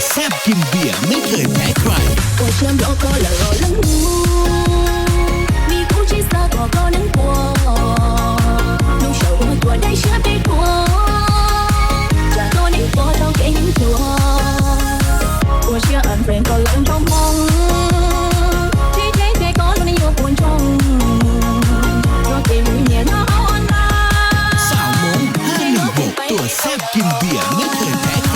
Xab Kim Beer, mấy thời bé cry. Ua siab nco koj lawm os leej nus, vim kuv tsis xav kom koj neeb puas. Lub sij hawm uas tuaj dai siab peb tuag, tsam koj neeb puas tau kev neeb tuag. Ua siab unfriend koj lawm nraug Hmoob, tsis ceeb ces koj lub neej yuav puas ntsoog. Yuav kev hlub nyiam nyob hauv online. Xab Kim Beer, mấy thời bé cry.